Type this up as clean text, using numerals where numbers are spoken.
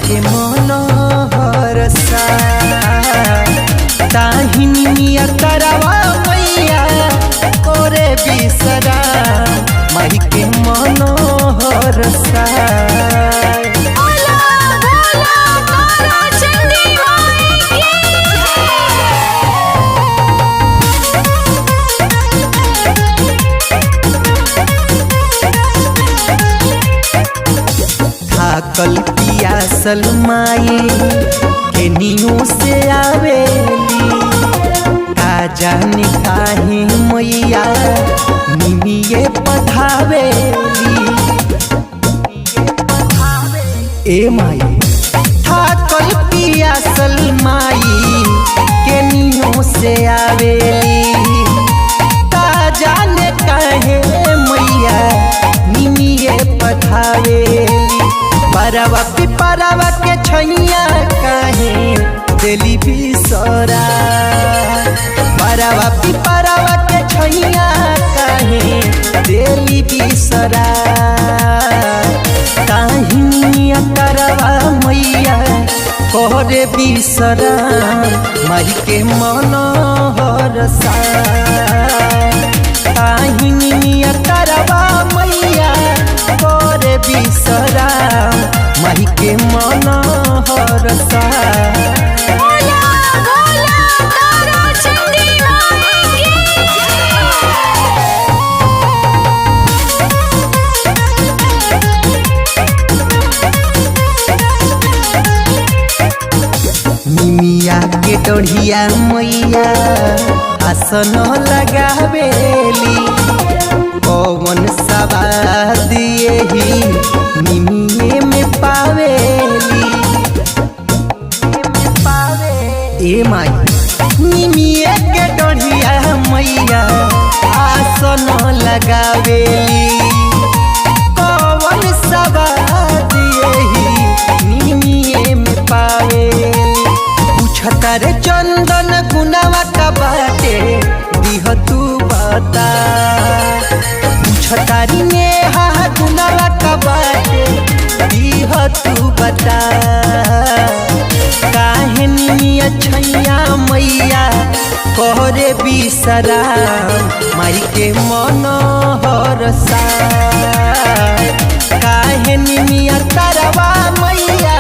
के मन हरसा। ताहिनी मिया तरवा मैया करे बिसरा माई के मन हरसा। बोला बोला तारा चंडी माई की थाकल पियासल माई केनियो से आवेली, का जाने काहे मैया निमिये पधावेली। ए माई थाकल पियासल माई केनियो से आवेली, का जाने काहे मैया निमिये पधावेली। परवा पिपरवा के छैया काहे देली बिसरा, परवा पिपरवा के छैया काहे देली बिसरा। ताहिनिया करवा मैया करे बिसरा माई के मन हरसा। ताहिनिया करवा मैया करे बिसरा माई के मन हरसा। बोला बोला तारा चंडी माई की निमिया के डढ़िया मैया आसन लगावेली, पवन सवाद यही निमिये में पावेली। ए माई निमिये के डढ़िया मैया आसन लगावेली, पवन सवाद यही निमिये में पावेली। पूछता रे चंदन गुनावा का बाटे दिह तू बता, पूछता रे नेहा गुनावा का बाटे दिह तू बता। काहे निमिया छैया मैया करे बिसरा माई के मन हरसा। काहे निमिया तरवा मैया